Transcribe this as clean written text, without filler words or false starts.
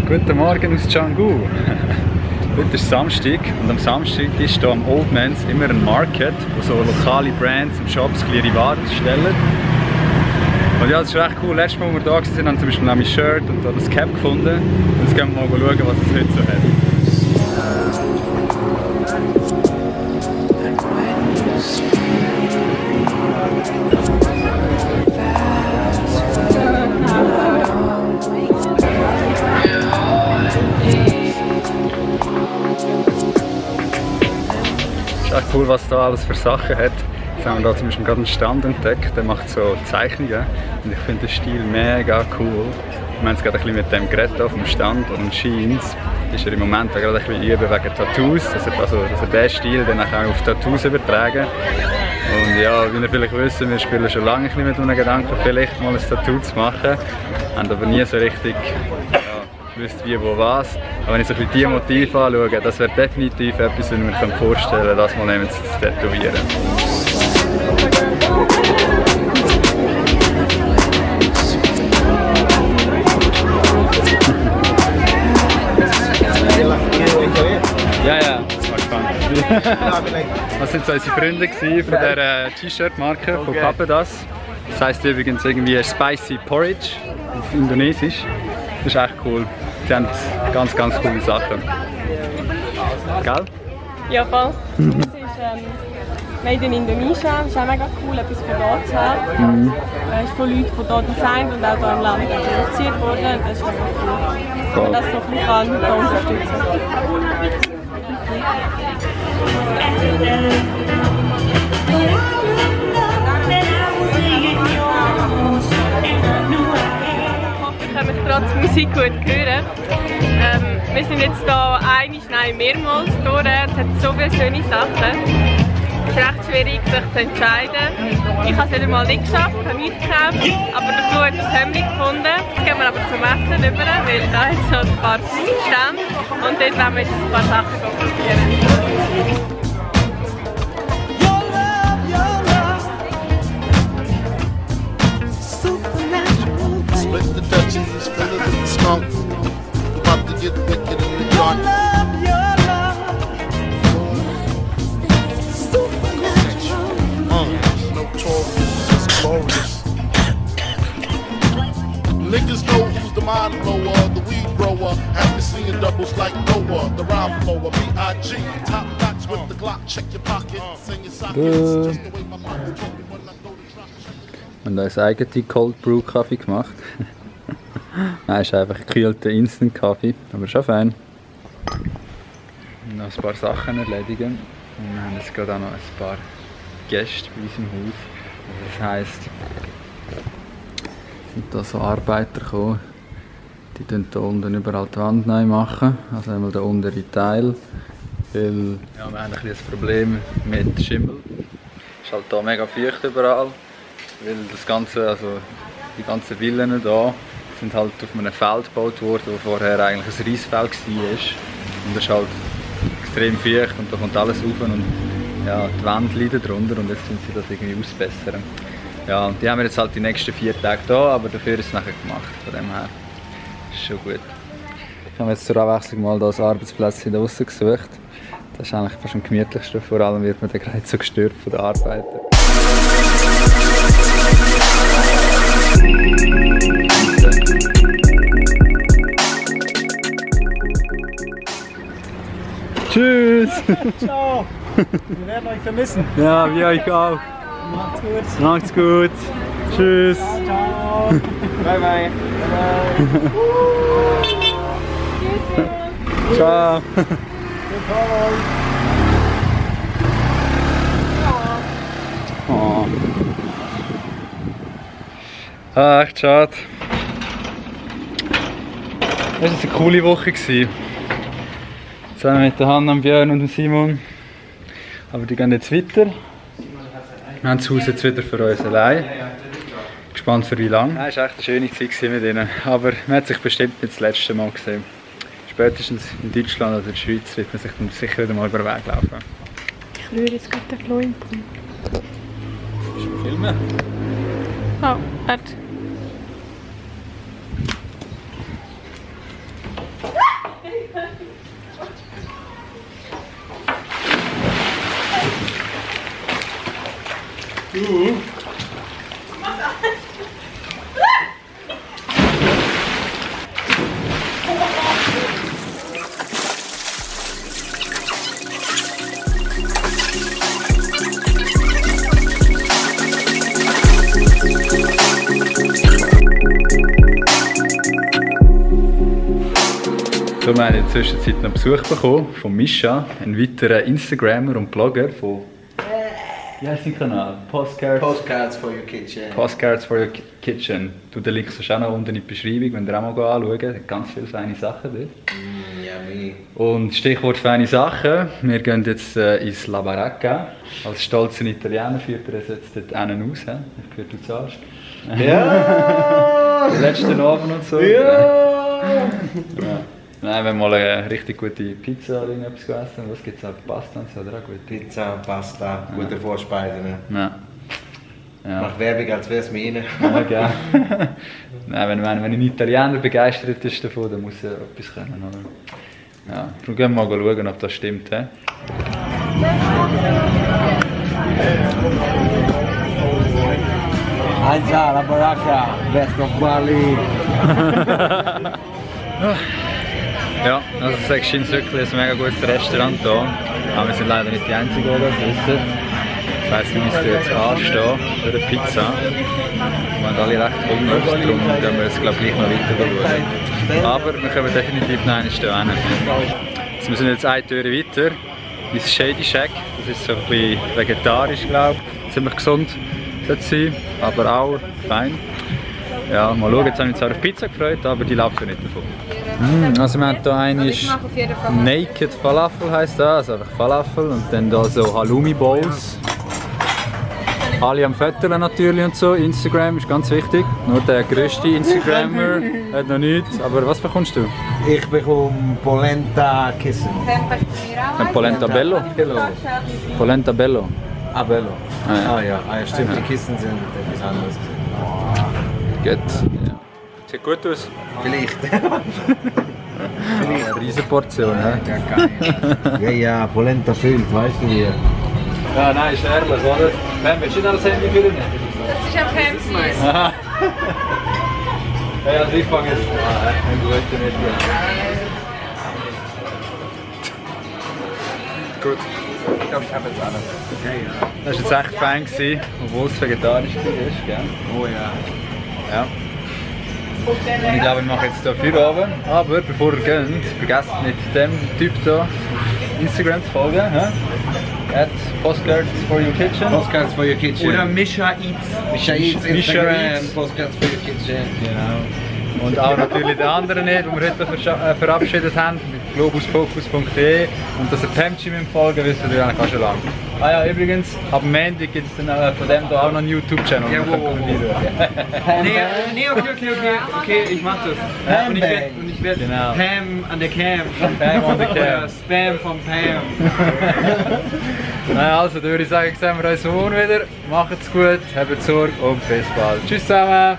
Guten Morgen aus Canggu. Heute ist Samstag und am Samstag ist hier am Old Man's immer ein Market, wo so lokale Brands und Shops ihre Waren stellen. Und ja, das ist recht cool. Letztes Mal, als wir da waren, haben wir zum Beispiel mein Shirt und da das Cap gefunden. Und jetzt gehen wir mal schauen, was es heute so hat. Es ist echt cool, was da alles für Sachen hat. Jetzt haben wir da zum Beispiel gerade einen Stand entdeckt, der macht so Zeichnungen und ich finde den Stil mega cool. Wir haben es gerade ein bisschen mit dem geredet auf dem Stand und scheint ist er im Moment auch gerade ein bisschen üben wegen Tattoos, dass er diesen Stil dann auch auf Tattoos übertragen. Und ja, wie ihr vielleicht wisst, wir spielen schon lange ein bisschen mit einem Gedanken, vielleicht mal ein Tattoo zu machen, haben aber nie so richtig gewusst, wie, wo, was. Aber wenn ich so ein bisschen die Motive anschaue, das wäre definitiv etwas, was ich mir vorstellen kann, das mal eben zu tätowieren. Ja, das war spannend. Das waren unsere Freunde von dieser T-Shirt-Marke von Papadas. Das heisst übrigens irgendwie Spicy Porridge auf Indonesisch. Das ist echt cool. Sie haben ganz coole Sachen. Gell? Ja, voll. Das ist made in Indonesia. Das ist auch mega cool, etwas von hier zu haben. Es ist von Leuten von hier designt und auch hier im Land produziert worden. Das ist mega cool. Wenn man das so viel kann, hier unterstützen. Ich kann mich trotz Musik gut hören. Wir sind jetzt hier mehrmals durch. Es hat so viele schöne Sachen. Es ist recht schwierig, sich zu entscheiden. Ich habe es wieder mal nicht geschafft, habe nichts gekauft, aber dafür habe ich das Hemd gefunden. Jetzt gehen wir aber zum Essen rüber, weil da hat es so ein paar Stände und dort werden wir jetzt ein paar Sachen probieren. Niggas know who's the mind blower, the weed grower. Happy seeing doubles like Noah, the rhyme flower, B.I.G. Top notch with the Glock, check your pocket, sing your sockets. Just the way my mama told me when I go to drop. Wir haben uns eigenen Cold Brew Kaffee gemacht. Nein, ist einfach gekühlter Instant Kaffee, aber schon fein. Noch ein paar Sachen erledigen und wir haben jetzt gerade auch noch ein paar Gäste bei uns im Haus. Das heisst, sind da so Arbeiter gekommen, die hier unten überall die Wand neu machen, also einmal der untere Teil, weil ja, wir haben ein Problem mit Schimmel. Es ist halt hier mega feucht überall, weil das Ganze, also die ganzen Villen hier sind halt auf einem Feld gebaut worden, wo vorher eigentlich ein Reisfeld war. Und das ist halt extrem feucht und da kommt alles rauf und ja, die Wände leiden darunter und jetzt müssen sie das irgendwie ausbessern. Ja, und die haben wir jetzt halt die nächsten 4 Tage da, aber dafür ist es nachher gemacht. Von dem her ist schon gut. Ich habe jetzt zur Abwechslung mal das Arbeitsplätzchen draussen gesucht. Das ist eigentlich fast am gemütlichsten, vor allem wird man dann gerade so gestört von den Arbeitern. Tschüss! Ciao! Wir werden euch vermissen. Ja, wir euch auch. Macht's gut. Macht's gut. Tschüss. Ciao. Bye bye. Ciao. Oh. Ah, echt schade. Das war eine coole Woche. Zusammen mit der Hanna, Björn und Simon. Aber die gehen jetzt weiter. Wir haben das Haus jetzt wieder für uns allein. Gespannt für wie lange. Es war echt eine schöne Zeit mit ihnen. Aber man hat sich bestimmt nicht das letzte Mal gesehen. Spätestens in Deutschland oder in der Schweiz wird man sich dann sicher wieder mal über den Weg laufen. Ich rühre jetzt gerade den Floh im Pool. Willst du filmen? Oh, warte. So, wir haben in der Zwischenzeit noch Besuch bekommen von Mischa, ein weiterer Instagrammer und Blogger von... Wie heißt dein Kanal? Postcards for your kitchen. Postcards for your kitchen. Du, den Link auch noch unten in die Beschreibung, wenn ihr auch mal anschauen. Da sind ganz viele feine Sachen dort. Yummy. Und Stichwort feine Sachen. Wir gehen jetzt ins La Baracca. Als stolzer Italiener führt er es jetzt dort einen aus. Ich höre, du zahlst. Ja! Den letzten Abend und so. Ja! Nein, wenn mal eine richtig gute Pizza oder irgendetwas gegessen. Was gibt es auch? Pasta und so, oder auch gut? Pizza, Pasta, gute Vorspeisen. Ja. Ja. Mach Werbung, als wäre es mir rein. Ja, gerne. Nein, wenn ein Italiener begeistert ist davon, dann muss er etwas können. Oder? Ja, darum gehen wir mal schauen, ob das stimmt. He? Anza, La Baracca, best of Bali. Ja, also sagst du, wirklich ein mega gutes Restaurant hier. Aber wir sind leider nicht die Einzigen, die das wissen. Das heisst, wir müssen jetzt anstehen für eine Pizza. Wir haben alle recht Hunger, darum können wir es, glaube ich, gleich noch weiter schauen. Aber wir kommen definitiv noch einmal hier hin. Also wir sind jetzt eine Tür weiter, ins Shady Shack. Das ist so ein bisschen vegetarisch, glaube ich. Ziemlich gesund sollte es sein, aber auch fein. Ja, mal schauen, jetzt habe ich mich zwar auf Pizza gefreut, aber die laufen nicht davon. Also wir haben hier einen Naked Falafel heisst das, also einfach Falafel und dann da so Halloumi Bowls. Alle am Fötterchen natürlich und so, Instagram ist ganz wichtig. Nur der grösste Instagrammer hat noch nichts, aber was bekommst du? Ich bekomme Polenta Kissen. Ein Polenta Bello? Polenta Bello. Ah, Bello. Ah, Ja, stimmt, die Kissen sind etwas anderes. Gut. Ja. Sieht gut aus. Vielleicht. Eine riesen Portion, he? Ja, Polenta füllt, weißt du wie? Ja, nein, ist ehrlich, oder? Wenn willst du nicht alles Handy füllen? Das ist ein Pemsi. Aha. Ja, also ich fange jetzt an, ein guter mit. Gut. Ich glaube, ich habe jetzt alles. Okay, ja. Das war jetzt echt fein, obwohl es vegetarisch war, gell? Oh ja. Ja. Und ich glaube, wir machen jetzt hier Feierabend. Aber bevor ihr geht, vergesst nicht dem Typ hier auf Instagram zu folgen. At Postcards for your kitchen. Postcards for your kitchen. Oder Mischa Eats. Mischa Eats, Mischa Instagram, Eats. Postcards for your kitchen. Genau. Und auch natürlich den anderen nicht, die wir heute verabschiedet haben, mit globusfocus.de. Und dass ihr Pemchi mit folgen, wisst ihr eigentlich auch schon lange. Ah ja, übrigens, ab Montag gibt es dann von dem hier auch noch einen YouTube-Channel. Ja, Nee, okay, ich mach das. Und ich werde Genau. Pam an der Cam. Pam on the cam. Oder Spam von Pam. Also, dann würde ich sagen, sehen wir uns morgen wieder. Macht's gut, habt Sorge und bis bald. Tschüss zusammen!